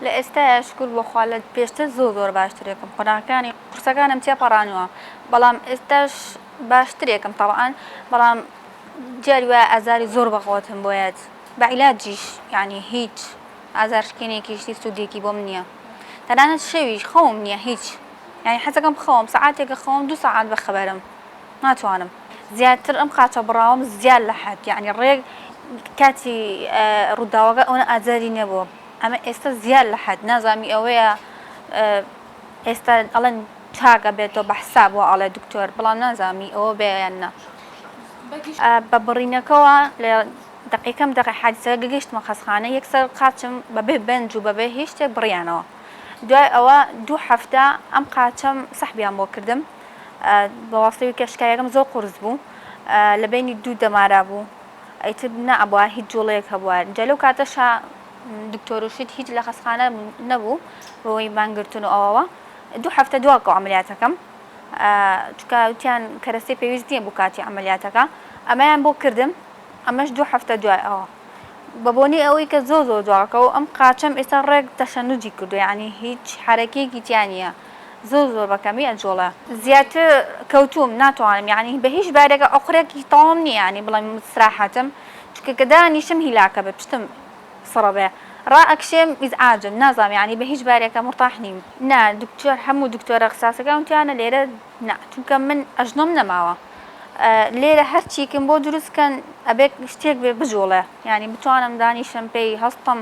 لە ئێستایا شوکر بۆ خوا لە پێشتر زۆر زۆر باشترێکم قۆناغەکانی قورسەکانم تێپەڕانووە بەڵام ئێستاش باشترێکم تەبعەن بەڵام جاری وایە ئازاری زۆر بەقوەتم بۆیەت بە عیلاجیش یانی هیچ ئازار شکێنێکیش هیچ سوودێکی بۆم نییە تەنانەت شەویش خەوم نییە هیچ یانی حەزەکەم بخەوم سەعاتێکە خەوم دوو سەعات بەخەبەرم ناتوانم زیاتر ئەم قاچە بڕاوەم زیاد لە حەد یانی ڕێک کاتی ڕووداوەکە ئەوەنە ئازاری نەبوو ئەمە ئێستا زیاد لە حەد نازانم ئەوەیە ئێستا ئەڵێن چاک ئەبێتەوە بە حساب وا ئەڵێ دکتۆر بەڵام نازانم ئەوە بێ یان نا بە بڕینەکەوە لە دەقیقەم دەقی حادیسەکە گەگەیشتمە خەستخانە یەکسەر قاچم بەبێ بەنج و بەبێ هیچ شتێک بڕیانەوە دوای ئەوە دوو هەفتە ئەم قاچەم سەحبیان بۆ کردم بە واسطەی کە شکایەکەم زۆر قورس بوو لە بەینی دوو دەمارا بوو ئیتر نەئەبوا هیچ جوڵەیەک هەبوایە جا لەو کاتەشا دکتۆر و شت هیچ لە خەستخانە نەبوو بەوەی مانگرتن و ئەوەوە دوو هەفتە دواکەوت عەمەلیاتەکەم چونکە وتیان کەرەستەی پێویست نییە بۆ کاتی عەمەلیاتەکە ئەمەیان بۆ کردم ئەمەش دوو هەفتە دوای ئەوە بە بۆنەی ئەوەی کە زۆر زۆر دواکەوت ئەم قاچەم ئێستا ڕێک تەشەنوجی کردووە یانی هیچ حەرەکەیەکی تیا نییە زۆر زۆر بە کەمی ئەجوڵێ. زیاتر کەوتووم ناتوانم یانی بە هیچ بارێکە ئۆقرێکی تەواوم نییە یانی بڵێم ئیسراحەتم چونکە کە دانیشم هیلاکە بێ پشتم سڕە بێ ڕائەکشێم ئیزعاجم نازانم یانی بە هیچ بارێکە مورتاح نیم. نا دکتۆر هەموو دکتۆرە اختصاصەکان وتیانە لێرە نا چونکە من ئەژنۆم نەماوە لێرە هەرچیکم بۆ دروست کەن ئەبێ شتێک بێ بجوڵێ یانی بتوانم دانیشم پێی هەستم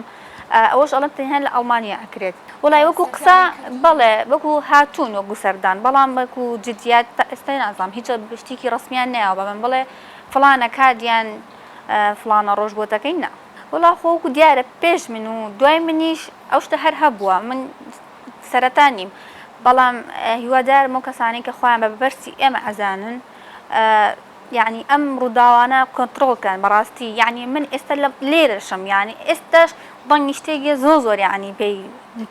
ئەوەش ئەڵێم تەنها لە ئەڵمانیا ئەکرێت وەڵای وەکو قسە بەڵێ وەکو هاتوون وەکو سەردان بەڵام وەکو جدیات تا ئێستا نازانم هیچ شتێکی ڕەسمیان نەیاوە بە من بڵێ فڵانە کات یان فڵانە ڕۆژ بۆتەکەی نا وەڵا خۆ وەکو دیارە پێش من و دوای منیش ئەو شتە هەر هەبووە من سەرەتا نیم بەڵام هیوادارم ئەو کەسانەی کە خۆیان بە بەرپرسی ئێمە ئەزانن یعنی ئەم ڕووداوانە کۆنتڕۆڵ کەن بەڕاستی یعنی من ئێستا لە لێرەشم یعنی ئێستاش دەنگی شتێک زۆر زۆر یعنی پێی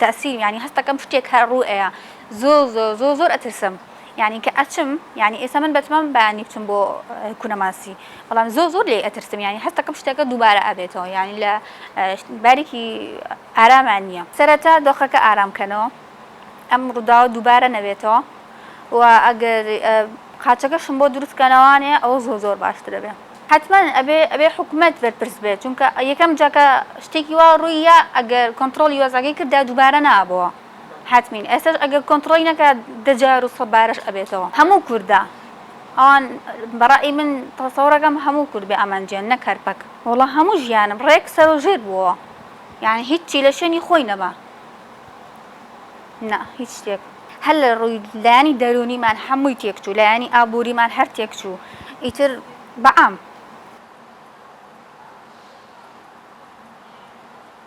تەسیر یعنی هەستەکەم شتێک هەر ڕوو ئەیا زۆر زۆر زۆر زۆر ئەترسم یعنی کە ئەچم یعنی ئێستا من بەتمام بەیانی بچم بۆ کونەماسی بەڵام زۆر زۆر لێی ئەترسم یعنی هەستەکەم شتەکە دووبارە ئەبێتەوە یعنی لە بارێکی ئارامان نییە. سەرەتا دۆخەکە ئارام کەنەوە ئەم ڕووداوە دووبارە نەبێتەوە و ئەگەر قاچەکەشم بۆ دروست کەنەوانێ ئەوە زۆر زۆر باشتر ئەبێ. حەتمەن ئەبێ ئەبێ حکومەت بەرپرس بێت چونکە یەکەم جا کە شتێکی وا ڕووی یا ئەگەر کۆنتڕۆڵی وەزعەکەی کردا دووبارە نابەوە حەتمین ئێستاش ئەگەر کۆنتڕۆی نەکا دە جار و سەد بارەش ئەبێتەوە. هەموو کوردە ئەوان بە ڕەئی من تەسەورەکەم هەموو کورد بێ ئامانجیان نەک هەر پەک. وەڵا هەموو ژیانم ڕێک سەرەوژێر بووەوە یانی هیچی لە شوێنی خۆی نەما نا هیچ شتێک هەر لە ڕووی لایەنی دەروونیمان هەمووی تێکچوو لایەنی ئابووریمان هەر تێکچوو ئیتر بەعام.